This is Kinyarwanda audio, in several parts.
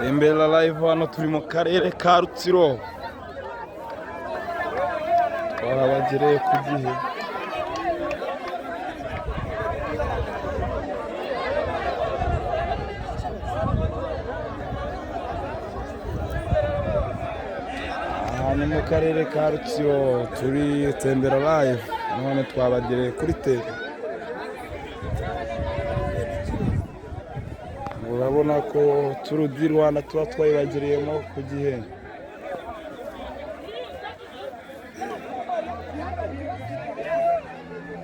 Tembera Live, hano turi mu karere ka Rutsiro, twahabagereye ku gihe. Aha ni mu karere ka Rutsiro, turi Tembera Live, none twabagereye kuri tele. Urabona ko Tour du Rwanda tuba twayibagereyemo ku gihe.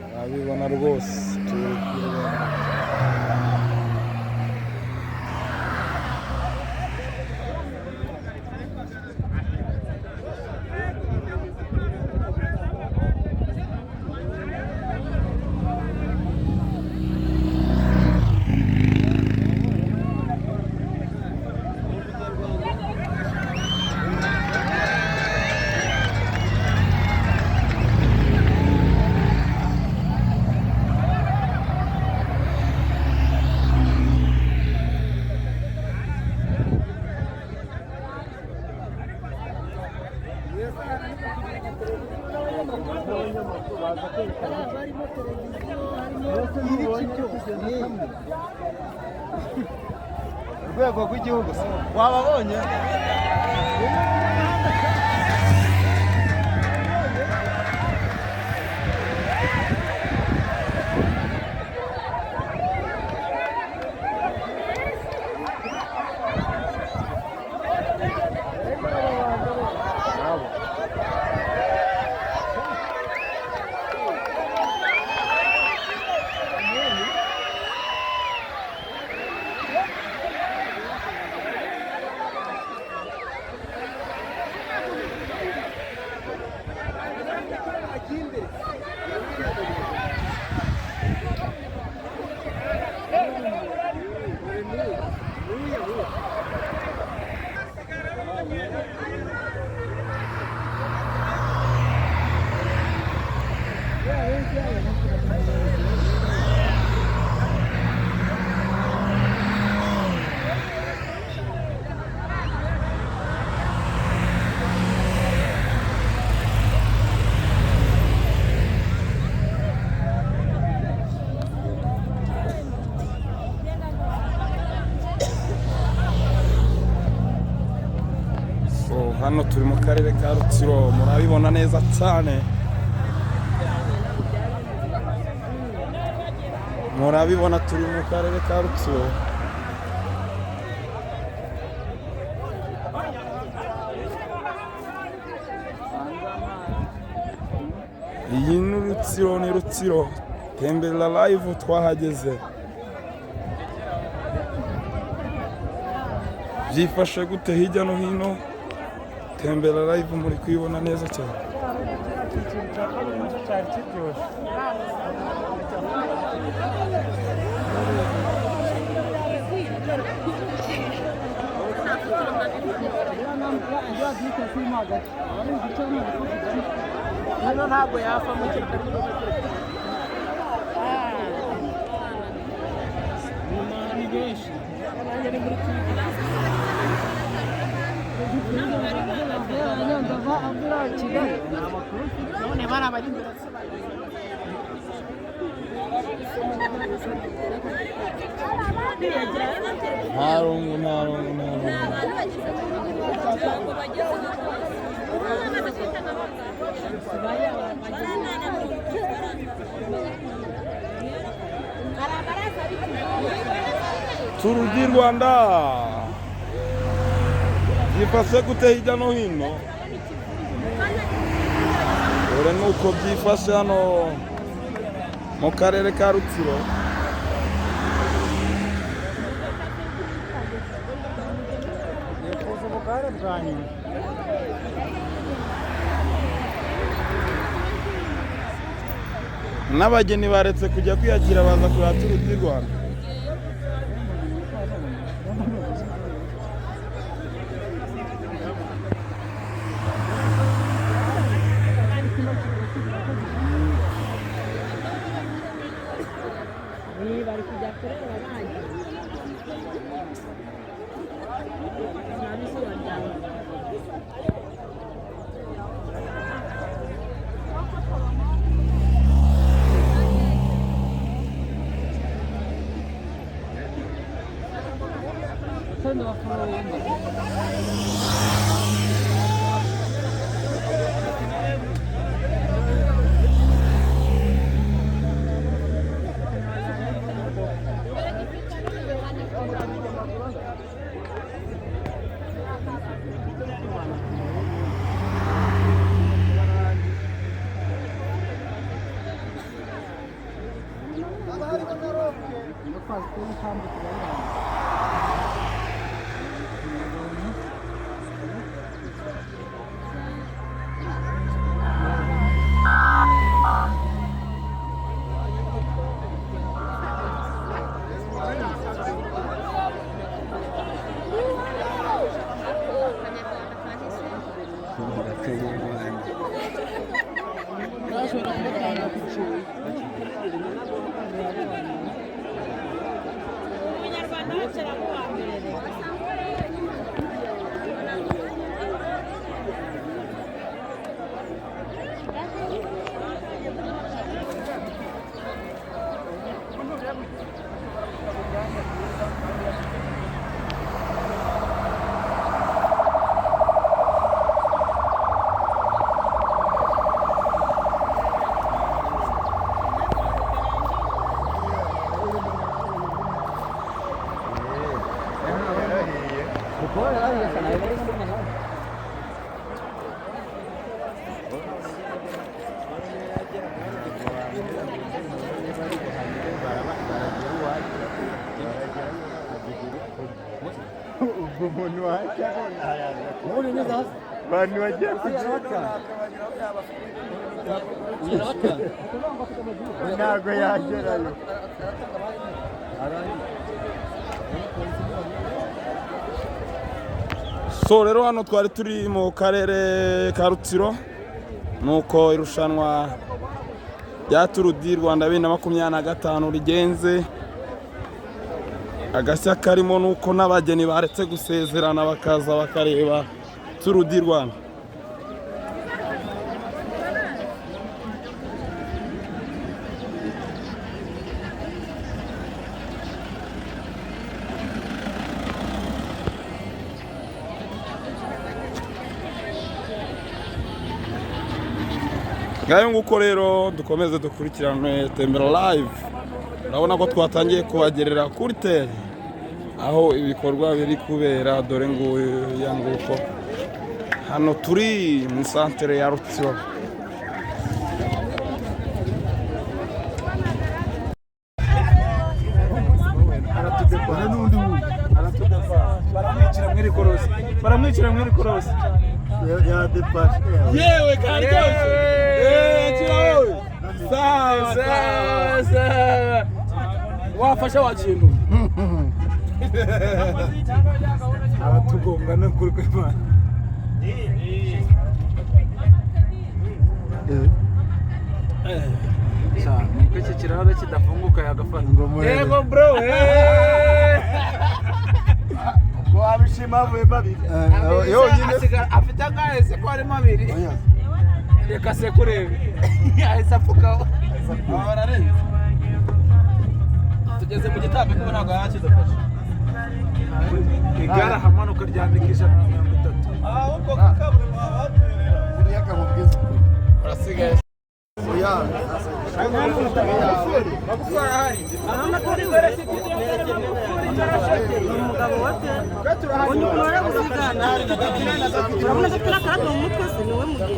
Urabibona rwose, Tour du Rwanda. Urwego rw'igihugu se wababonye? So, hano turi mu karere ka Rutsiro, murabibona neza cyane, murabibona turi mu karere ka Rutsiro. Iyi ni Rutsiro, ni Rutsiro. Tembera Live twahageze. Byifashe gute hirya no hino? Tembera Live muri kuyibona neza cyane. Icyiciro cya kabiri nacyo cyari kiryoshye. Hano ntabwo yapfa mu ni benshi. None bari abari imbere. Nta rungu, nta rungu, nta rungu. Tour du Rwanda byifashe gute hirya no hino? Dore nuko byifashe hano mu karere ka Rutsiro. Nifuza ubugare bwa nyuma. N'abageni baretse kujya kwiyakira, baza kureba Tour du Rwanda. Bari kujya kureba bagiye. Ubwo umuntu wajya abantu bagiye kugenda ntabwo yagerayo. So rero hano twari turi mu karere ka Rutsiro, nuko irushanwa rya Tour du Rwanda 2025 rigenze. Agashya karimo nuko n'abageni baretse gusezerana bakaza bakareba Tour du Rwanda. Ngayo nguko rero dukomeze dukurikirane Tembera Live. Urabona ko twatangiye kubagerera kuri tele aho ibikorwa biri kubera, dore nguyu ya nguko hano turi mu santere ya Rutsiro. Baramwicira mwiri korosi, baramwicira mwiri korosi. Yewe karyoshye. Eh, kira wowe. Sawa sawa sawa. Wafasha wa kintu abatugonga no kuri kw'Imana. Nuko iki kirahure kidafunguka yagafata. Yego bro. Wabishima avuye babiri. Yonyine. Afite angahe se ko harimo abiri? Reka se kurebe. Yahise apfukaho. Tugeze mu gitambiko ubu ntabwo yakidufasha. Igare ahamanuka ryandika 130. Ahubwo kaburimbo bahatwerera. Urasigaye. Urabona ko afite n'akarabo mu mutwe se niwe mugeni.